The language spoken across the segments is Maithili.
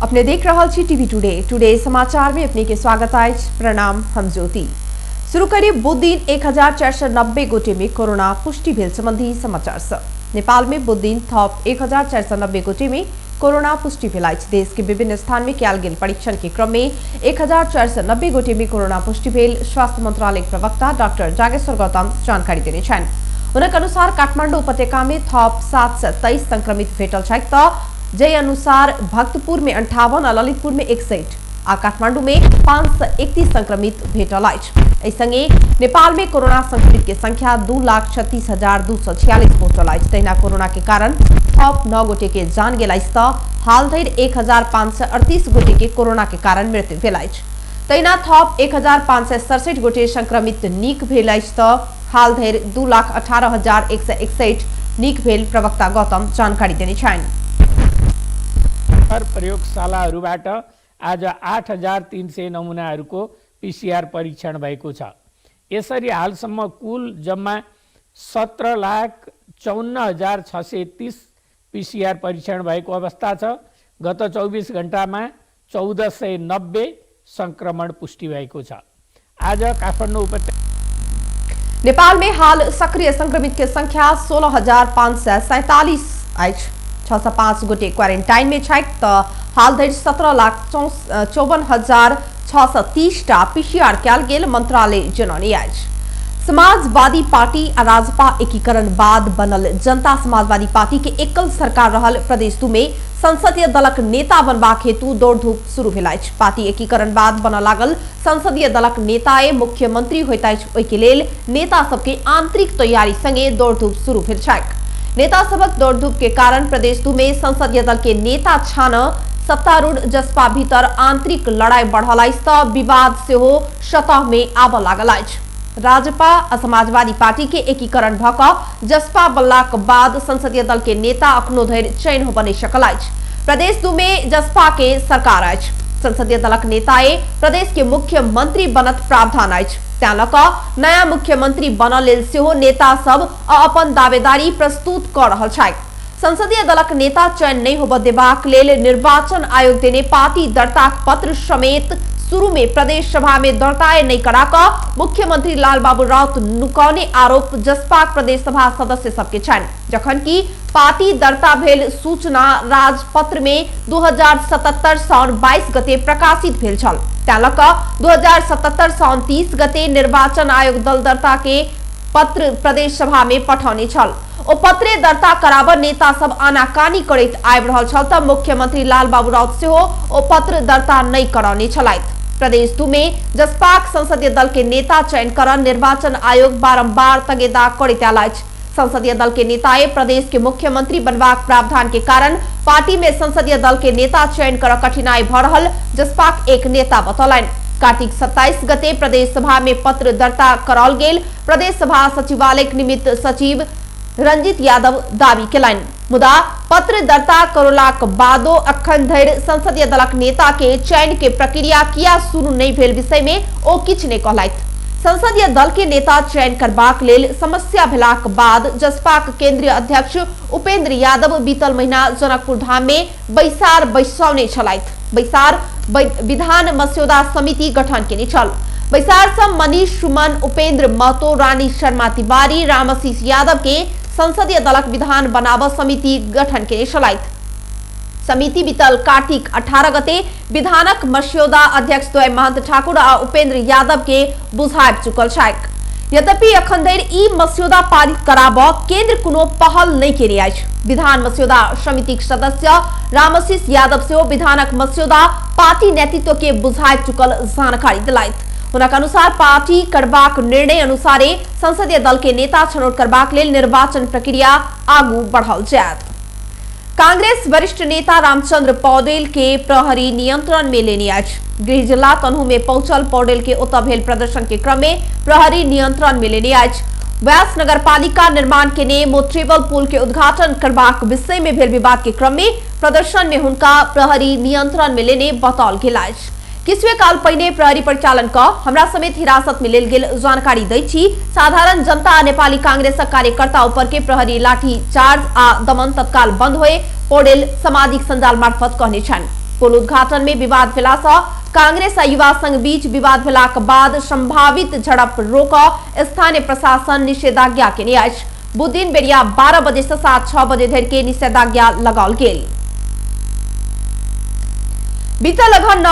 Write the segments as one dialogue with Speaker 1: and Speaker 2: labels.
Speaker 1: अपने देख रहल छी टीवी टुडे। टुडे समाचार में अपने के स्वागत अछि। प्रणाम, हम ज्योति। शुरू करी बुध दिन 1490 गोटे में कोरोना पुष्टि भेल संबंधी समाचार से। नेपाल में बुध दिन थप 1490 गोटे में कोरोना पुष्टि भेल अछि। देश के विभिन्न स्थान में कयल गेल परीक्षण के क्रम में 1490 गोटे में कोरोना पुष्टि भेल स्वास्थ्य मंत्रालय प्रवक्ता डॉक्टर जागेश्वर गौतम जानकारी देने छनि। हुनक अनुसार काठमाडौँ उपत्यका में थप 723 संक्रमित भेटल छथि त जय अनुसार भक्तपुर में 58 आ ललितपुर में 61 आ काठमांडू में 531 संक्रमित भेटल अछि। एहि संगे नेपाल में कोरोना संक्रमित के संख्या 2,36,246 पहुंचल अछि। तहिना कोरोना के कारण थप 9 गोटे के जान गेल अछि त हाल धरि 1538 गोटे के कोरोना के कारण मृत्यु भेल अछि। तहिना थप 1567 गोटे संक्रमित नीक भेल अछि त हाल धरि 2,18,161 नीक भेल प्रवक्ता गौतम जानकारी देने छनि।
Speaker 2: प्रयोगशालाहरूबाट आज 8300 नमुनाहरूको पीसीआर परीक्षण भएको छ। यसरी हालसम्म कुल जम्मा 17,54,630 पीसीआर परीक्षण भएको अवस्था छ। गत 24 घण्टामा 1490 संक्रमण पुष्टि भएको छ। आज काठमाडौँ उपत्यका
Speaker 1: नेपाल में हाल सक्रिय संक्रमित के संख्या 16,547 अछि। 605 गोटे क्वारेंटाइन में छथि त हाल धरि 17,54,630 टा पीसीआर कयल गेल मंत्रालय जनौने अछि। समाजवादी पार्टी आ राजपा एकीकरण बाद बनल जनता समाजवादी पार्टी के एकल सरकार रहल प्रदेश 2 में संसदीय दलक नेता बनबाक हेतु दौड़धूप शुरू भेल अछि। पार्टी एकीकरण बाद बनऽ लागल संसदीय दलक नेताए मुख्यमंत्री होइत अछि, ओहि के लेल नेता सबके आंतरिक तैयारी संगे दौड़धूप शुरू भेल छैक। नेता सबक दौड़धूप के कारण प्रदेश 2 में संसदीय दल के नेता छान सत्तारूढ़ जसपा भीतर आंतरिक लड़ाई बढ़ल अछि त विवाद सेहो सतह में आबऽ लागल अछि। राजपा आ समाजवादी पार्टी के एकीकरण भ क जसपा बनलाक बाद संसदीय दल के नेता अखनो धरि चयन होबऽ नहि सकल अछि। प्रदेश 2 में जसपा के सरकार अछि। संसदीय दलक नेताए प्रदेश के मुख्यमंत्री बनत प्रावधान अछि। तैं ल क नया मुख्यमंत्री बनऽ लेल सेहो नेता सब अपन दावेदारी प्रस्तुत क रहल छथि। संसदीय दलक नेता चयन नहि होबऽ देबाक लेल निर्वाचन आयोग देने पार्टी दर्ताक पत्र समेत शुरू में प्रदेश सभा में दर्ताए नहि करा क मुख्यमंत्री लालबाबू राउत नुकौने आरोप जसपाक प्रदेश सभा सदस्य सबके छनि, जखन कि पार्टी दर्ता भेल सूचना राजपत्र में 2077 साउन 22 गते प्रकाशित भेल छल। तैं ल क 2077 साउन 30 गते निर्वाचन आयोग दल दर्ता के पत्र प्रदेश सभा में पठौने छल। ओ पत्रे दर्ता कराबऽ नेता सब आनाकानी करैत आबि रहल छल त मुख्यमंत्री लालबाबू राउत सेहो ओ पत्र दर्ता नहि करौने छलथि। प्रदेश 2 में जसपाक संसदीय दल के नेता चयन करऽ निर्वाचन आयोग बारंबार तगेदा करैत आयल अछि। संसदीय दल के नेताए प्रदेश के मुख्यमंत्री बनबाक प्रावधान के कारण पार्टी में संसदीय दल के नेता चयन करऽ कठिनाई भ रहल जसपाक एक नेता बतौलनि। कार्तिक 27 गते प्रदेश सभा में पत्र दर्ता कराओल गेल प्रदेश सभा सचिवालय निमित्त सचिव रंजित यादव दावी केलनि। मुदा पत्र दर्ता करोलाक बादो अखन धरि संसदीय दलक नेता के चयन के प्रक्रिया किया शुरू नहि भेल विषय में ओ किछु नहि कहलथि। संसदीय दल के नेता चयन करबाक लेल समस्या भेलाक बाद जसपाक केंद्रीय अध्यक्ष उपेंद्र यादव बीतल महीना जनकपुर धाम में बैसार बैसौने छलथि। बैसार विधान मस्यौदा समिति गठन केने छल। बैसार सँ मनीष सुमन, उपेंद्र महतो, रानी शर्मा तिवारी, रामआशीष यादव के संसदीय दलक विधान बनाबऽ समिति गठन केने छलथि। समिति बीतल कार्तिक 18 गते विधानक मस्यौदा अध्यक्ष द्वय महंत ठाकुर आ उपेंद्र यादव के बुझाबि चुकल छैक। यद्यपि अखन धरि ई मस्यौदा पारित कराबऽ केंद्र कोनो पहल नहि केने अछि। विधान मस्यौदा समितिक सदस्य रामआशीष यादव सेहो विधानक मस्यौदा पार्टी नेतृत्व के बुझाबि चुकल जानकारी देलथि। हुनक अनुसार पार्टी करबाक निर्णय अनुसारे संसदीय दल के नेता छनौट करबाक लेल निर्वाचन प्रक्रिया आगू बढ़ल जायत। कांग्रेस वरिष्ठ नेता रामचंद्र पौडेल के प्रहरी नियंत्रण में लेने अछि। गृह जिला तनहु में पहुंचल पौडेल के ओतऽ भेल प्रदर्शन के क्रम में प्रहरी नियंत्रण में लेने अछि। व्यास नगरपालिका निर्माण केने मोटरेबल पुल के उद्घाटन करबाक विषय में भेल विवाद के क्रम में प्रदर्शन में हुनका प्रहरी नियंत्रण में लेने बताओल गेल अछि। किछुए काल पहिने प्रहरी परिचालन क हमरा समेत हिरासत में लेल गेल जानकारी दै छी। साधारण जनता आ नेपाली कांग्रेसक कार्यकर्ता ऊपर के प्रहरी लाठी चार्ज आ दमन तत्काल बंद होए पौडेल सामाजिक संजाल मार्फत कहने छनि। पुल उद्घाटन में विवाद भेला सँ कांग्रेस आ युवा संघ बीच विवाद भेलाक बाद संभावित झड़प रोक स्थानीय प्रशासन निषेधाज्ञा केने अछि। बुधदिन बेरिया 12 बजे से 6 बजे धरि के निषेधाज्ञा लगाओल गेल। बीतल अगहन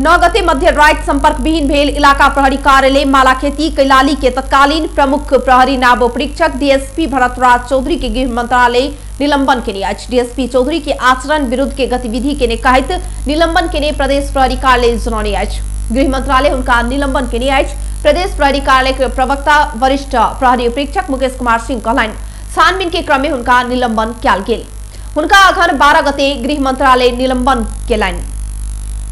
Speaker 1: 9 गते मध्य राति संपर्क विहीन भेल इलाका प्रहरी कार्यालय मालाखेती कैलाली के तत्कालीन प्रमुख प्रहरी नायब उपरीक्षक डीएसपी भरतराज चौधरी के गृह मंत्रालय निलंबन केने अछि। डीएसपी चौधरी के आचरण विरुद्ध के गतिविधि के कहैत निलंबन केने प्रदेश प्रहरी कार्यालय जनौने अछि। गृह मंत्रालय हुनका निलंबन केने अछि। प्रदेश प्रहरी कार्यालय के प्रवक्ता वरिष्ठ प्रहरी उपरीक्षक मुकेश कुमार सिंह कहलनि, छानबीन के क्रम में हुनका निलंबन कयल गेल। हुनका अगहन 12 गते गृह मंत्रालय निलंबन केलनि।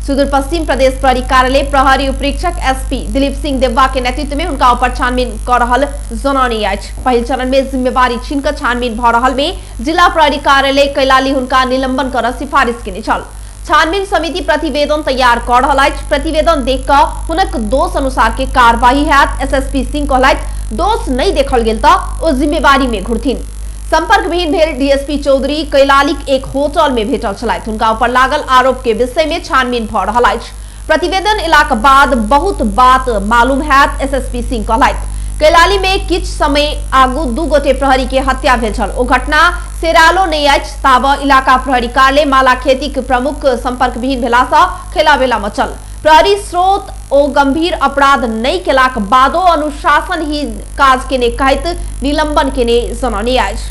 Speaker 1: सुदूर पश्चिम प्रदेश प्रहरी कार्यालय प्रहरी उपरीक्षक एसपी दिलीप सिंह देववा के नेतृत्व में हुनका ऊपर छानबीन कर रहल जनौने अछि। पहिल चरण में जिम्मेवारी छीन कऽ छानबीन भऽ रहल में जिला प्रहरी कार्यालय कैलाली हुनका निलंबन कर सिफारिश केने छल। छानबीन समिति प्रतिवेदन तैयार कर रहल अछि। प्रतिवेदन देख कऽ हुनक दोष अनुसार के कार्यवाही हैत। एसएसपी सिंह कहलथि, दोष नहीं देखल गेल तऽ ओ जिम्मेवारी में घुरथिन। संपर्क विहीन भेल डीएसपी चौधरी कैलालीक एक होटल में भेटल छलथि। हुनका ऊपर लागल आरोप के विषय में छानबीन भऽ रहल अछि। प्रतिवेदन एलाक बाद बहुत बात मालूम हैत, एसएसपी सिंह कहलथि। कैलाली में किछु समय आगू 2 गोटे प्रहरी के हत्या भेल छल। ओ घटना सेरालो नहि अछि। ताब इलाका प्रहरी कार्यालय मालाखेतीक प्रमुख संपर्क विहीन भेला सँ खेला-बेला मचल। प्रहरी स्रोत ओ गंभीर अपराध नहि केलाक बादो अनुशासनहीन काज केने कहैत निलंबन केने जनौने अछि।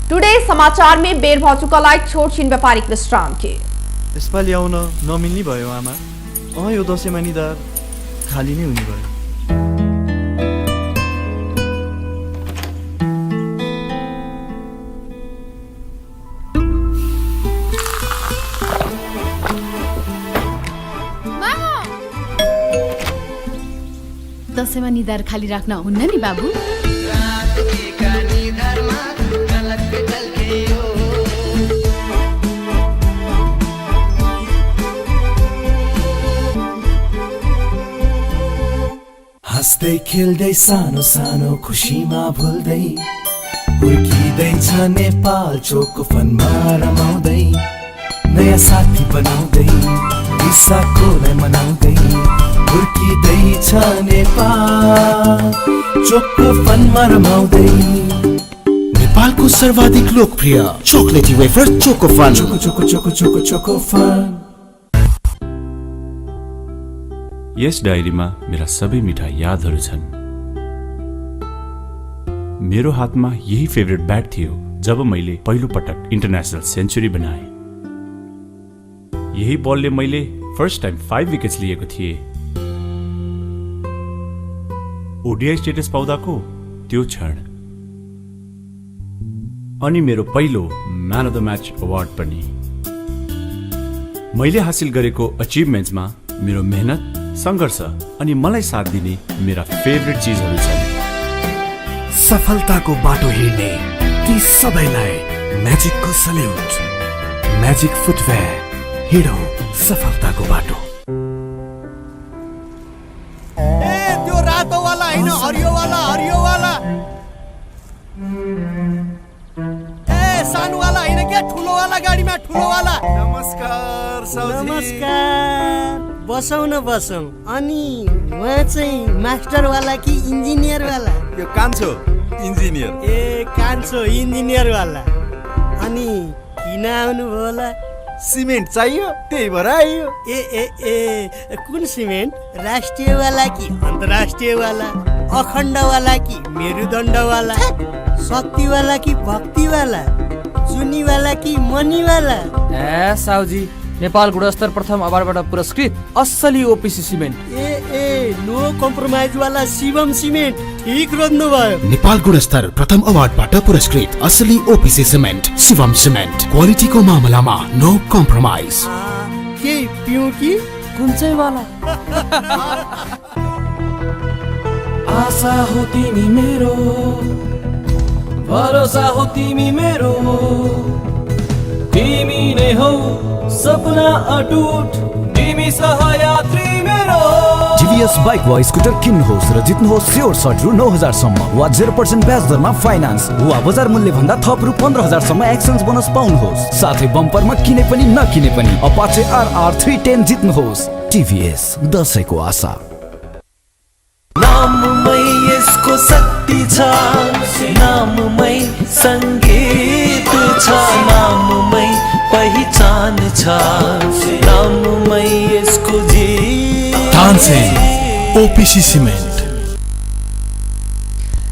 Speaker 1: टुडे समाचार में बेर भ चुकल अछि छोट छिन व्यापारिक विश्राम के।
Speaker 3: यसपालि आउन नमिल्ने भयो आमा। अँ यो दसैँमा निधार खाली नै हुने भयो।
Speaker 4: दसैँमा निधार खाली राख्न हुन्न नि बाबु।
Speaker 5: हाँस्दै खेल्दै सानो सानो खुसीमा भुल्दै हुर्किँदैछ नेपाल चोकोफनमा रमाउँदै नयाँ साथी बनाउँदै इसाकोलाई मनाउँदै हुर्किँदैछ नेपाल चोकोफनमा रमाउँदै।
Speaker 6: नेपालको सर्वाधिक लोकप्रिय chocolatey wafer Chocofun.
Speaker 5: Choco choco choco choco Chocofun.
Speaker 7: यस डायरीमा मेरा सबै मिठा यादहरू छन्। मेरो हातमा यही फेभरेट ब्याट थियो जब मैले पहिलो पटक इन्टरनेसनल सेन्चुरी बनाएँ। यही बलले मैले फर्स्ट टाइम 5 विकेट्स लिएको थिएँ। ओडिआई स्टेटस पाउँदाको त्यो क्षण अनि मेरो पहिलो man of the match award पनि। मैले हासिल गरेको अचिभमेन्ट्समा मेरो मेहनत, सङ्घर्ष अनि मलाई साथ दिने मेरा फेभरेट चिजहरू छन्।
Speaker 5: सफलताको बाटो हिँड्ने ती सबैलाई म्याजिकको सल्युट। म्याजिक फुटवेयर, हिँडौँ सफलताको बाटो।
Speaker 8: ए त्यो रातोवाला होइन, हरियोवाला, हरियोवाला। ए सानोवाला होइन क्या, ठुलोवाला गाडीमा, ठुलोवाला।
Speaker 3: नमस्कार साउजी।
Speaker 9: नमस्कार, बसौँ न बसौँ। अनि उहाँ चाहिँ मास्टरवाला कि इन्जिनियरवाला?
Speaker 3: यो कान्छो इन्जिनियर।
Speaker 9: ए कान्छो इन्जिनियरवाला। अनि किन आउनुभयो होला?
Speaker 3: सिमेन्ट चाहियो त्यही भएर आइयो।
Speaker 9: ए ए ए कुन सिमेन्ट? राष्ट्रियवाला कि अन्तर्राष्ट्रियवाला? अखण्डवाला कि मेरुदण्डवाला? शक्तिवाला कि भक्तिवाला? जुनीवाला कि मनीवाला?
Speaker 10: ए साउजी, नेपाल गुणस्तर प्रथम अवार्डबाट पुरस्कृत असली ओपिसी सिमेन्ट।
Speaker 9: ए ए नो कम्प्रोमाइज वाला शिवम सिमेन्ट, ठिक रोज्नु भयो।
Speaker 6: नेपाल गुणस्तर प्रथम अवार्डबाट पुरस्कृत असली ओपिसी सिमेन्ट शिवम सिमेन्ट। क्वालिटीको मामलामा नो कम्प्रोमाइज।
Speaker 9: के पिउँ कि
Speaker 10: कुन चाहिँ वाला?
Speaker 5: आशा हो तिमी मेरो, भरोसा हो तिमी मेरो, तिमी नै हौ सपना अटुट, तिमी सहयात्री मेरो।
Speaker 6: जीवी
Speaker 11: टिभीएस बाइक वा स्कुटर किन्नुहोस् र जित्नुहोस् स्योर सर्ट रु 9000 सम्म वा 0% ब्याज दरमा फाइनान्स वा बजार मूल्य भन्दा थप रु 15000 सम्म एक्सचेन्ज बोनस पाउनुहोस्। साथै बम्परमा किने पनि नकिने पनि अपाचे आरआर 310 जित्नुहोस्। टिभीएस, दशैंको आशा।
Speaker 12: नाममै यसको शक्ति छ, नाममै संगीत छ, नाममै पहिचान छ, नाममै यसको जीत।
Speaker 5: Tansen OPC cement.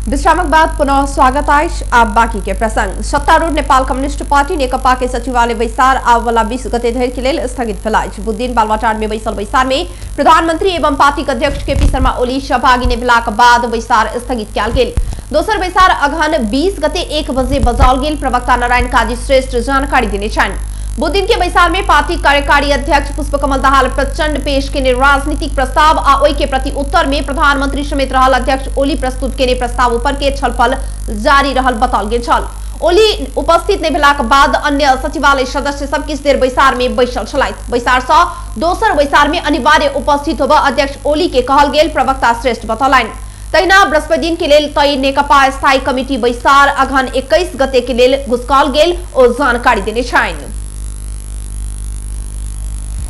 Speaker 1: विश्रामक बाद पुनः स्वागत अछि। आब बाकी के प्रसंग। सत्तारूढ़ नेपाल कम्युनिस्ट पार्टी नेकपा के सचिवालय बैसार आबवला 20 गते धरि के लेल स्थगित भेल अछि। बुधदिन बालवाटार में बैसल बैसार में प्रधानमंत्री एवं पार्टी के अध्यक्ष केपी शर्मा ओली सहभागी नहि भेलाक बाद बैसार स्थगित कयल गेल। दोसर बैसार अगहन 20 गते 1 बजे बजाओल गेल प्रवक्ता नारायण काजी श्रेष्ठ जानकारी देने छनि। बुधदिन के बैसार में पार्टी कार्यकारी अध्यक्ष पुष्पकमल दाहाल प्रचंड पेश केने राजनीतिक प्रस्ताव आ ओहि के प्रति उत्तर में प्रधानमंत्री समेत रहल अध्यक्ष ओली प्रस्तुत केने प्रस्ताव ऊपर के छलफल जारी रहल बताओल गेल छल। ओली उपस्थित नहि भेलाक बाद अन्य सचिवालय सदस्य सब किछु देर बैसार में बैसल छलथि। बैसार सँ दोसर बैसार में अनिवार्य उपस्थित होबऽ अध्यक्ष ओली के कहल गेल प्रवक्ता श्रेष्ठ बतौलनि। तहिना बृहस्पति दिन के लेल तय नेकपा स्थायी कमिटी बैसार अगहन 21 गते के लेल घुसकाओल गेल ओ जानकारी देने छनि।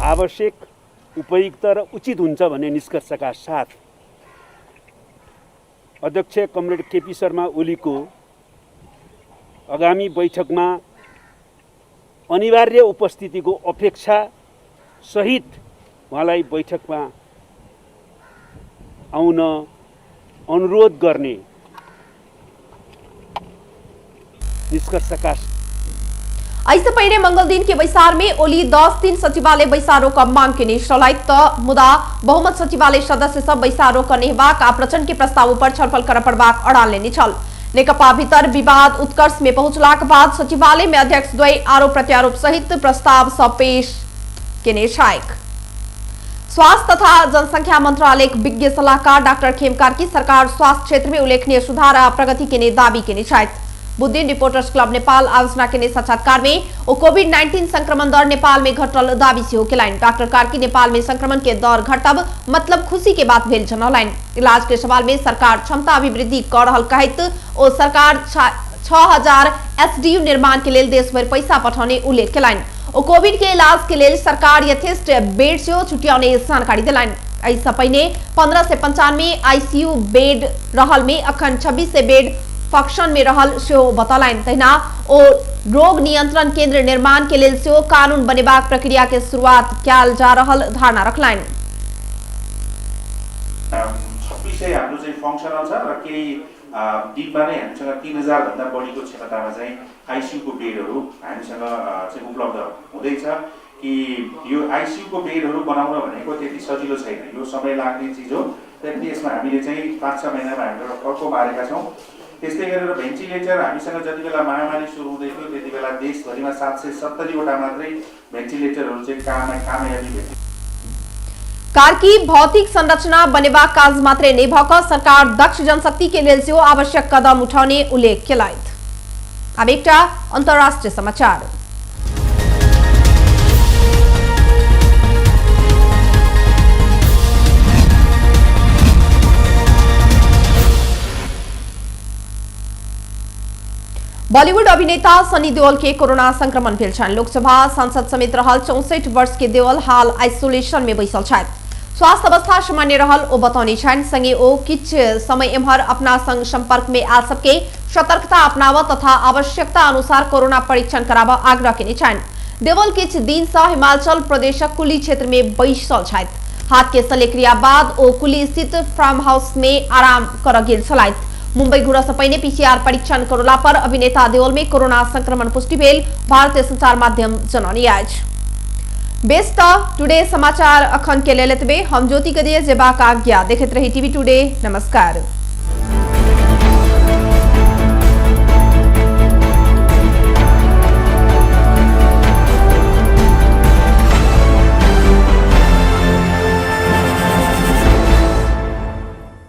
Speaker 13: आवश्यक, उपयुक्त र उचित हुन्छ भन्ने निष्कर्षका साथ अध्यक्ष कमरेड केपी शर्मा ओलीको आगामी बैठकमा अनिवार्य उपस्थितिको अपेक्षा सहित उहाँलाई बैठकमा आउन अनुरोध गर्ने निष्कर्षका।
Speaker 1: एहिसँ पहिने मंगल दिन के बैसार में ओली 10 दिन सचिवालय बैसार रोकऽ मांग केने छलथि त मुदा बहुमत सचिवालय सदस्य सब बैसार रोकऽ नेहबाक आ प्रचंड के प्रस्ताव पर छलफल करऽ पड़बाक अड़ान लेने छल। नेकपा भीतर विवाद उत्कर्ष में पहुंचलाक बाद सचिवालय में अध्यक्ष द्वय आरोप प्रत्यारोप सहित प्रस्ताव सब पेश केने छथि। स्वास्थ्य तथा जनसंख्या मंत्रालय के विज्ञ सलाहकार डॉक्टर खेम कार्की सरकार स्वास्थ्य क्षेत्र में उल्लेखनीय सुधार आ प्रगति केने दावी केने छथि। बुधदिन रिपोर्टर्स क्लब नेपाल आयोजना केने साक्षात्कार में ओ कोविड-19 संक्रमण दर नेपाल में घटल दावी सेहो केलनि। डॉक्टर कार्की नेपाल में संक्रमण के दर घटब मतलब खुशी के बात भेल जनौलनि। इलाज के सवाल में सरकार क्षमता अभिवृद्धि क रहल कहैत ओ सरकार 6000 एसडीयू निर्माण के लेल देशभरि पैसा पठौने उल्लेख केलनि। ओ कोविड के इलाज के लेल सरकार यथेष्ट बेड सेहो छुटियाउने जानकारी देलनि। एहिसँ पहिने 1595 आईसीयू बेड रहल में अखन 2600 बेड फंक्शन में रहल सेहो बतौलनि। तहिना ओ रोग नियंत्रण केंद्र निर्माण के लेल सेहो कानून बनेबाक प्रक्रिया के शुरुआत कयल जा रहल धारणा रखलनि।
Speaker 14: 2600 हाम्रो चाहिँ फंक्सनल छ र केही दिनमा नै हामीसँग 3000 भन्दा बढीको क्षमतामा चाहिँ आईसीयू को बेडहरू हामीसँग चाहिँ उपलब्ध हुँदैछ। कि यो आईसीयू को बेडहरू बनाउन भनेको त्यति सजिलो छैन, यो समय लाग्ने चिज हो। त्यति यसमा हामीले चाहिँ 5-6 महिनामा हामीले एउटा फड्को मारेका छौँ। त्यस्तै गरेर भेन्टिलेटर हामीसँग जति बेला महामारी सुरु हुँदै थियो त्यति बेला देशभरिमा 770 वटा मात्रै भेन्टिलेटरहरू चाहिँ कामयाबी भेट्यो।
Speaker 1: कार्की भौतिक संरचना बनेबाक काज मात्रै नहि भऽ कऽ सरकार दक्ष जनशक्ति के लेल सेहो आवश्यक कदम उठौने उल्लेख केलथि। आब एकटा अंतर्राष्ट्रीय समाचार। बॉलीवुड अभिनेता सनी देओल के कोरोना संक्रमण भेल छनि। लोकसभा सांसद समेत रहल 64 वर्ष के देओल हाल आइसोलेशन में बैसल छथि। स्वास्थ्य अवस्था सामान्य रहल ओ बतौने छनि। संगे ओ किछु समय एम्हर अपना संग संपर्क में आयल सबके सतर्कता अपनाबऽ तथा आवश्यकता अनुसार कोरोना परीक्षण कराबऽ आग्रह केने छनि। देओल किछु दिन से हिमाचल प्रदेशक कुली क्षेत्र में बैसल छथि। हाथ के शल्यक्रिया बाद ओ कुली स्थित फार्म हाउस में आराम करऽ गेल छलथि। मुंबई घुरऽ से पहिने पीसीआर परीक्षण करौला पर अभिनेता देओल में कोरोना संक्रमण पुष्टि भेल भारतीय संचार माध्यम जनौने अछि। बेस त टुडे समाचार अखन के लेल एतबे। हम ज्योति के दिए जेबाक आज्ञा। देखैत रही टीवी टुडे। नमस्कार।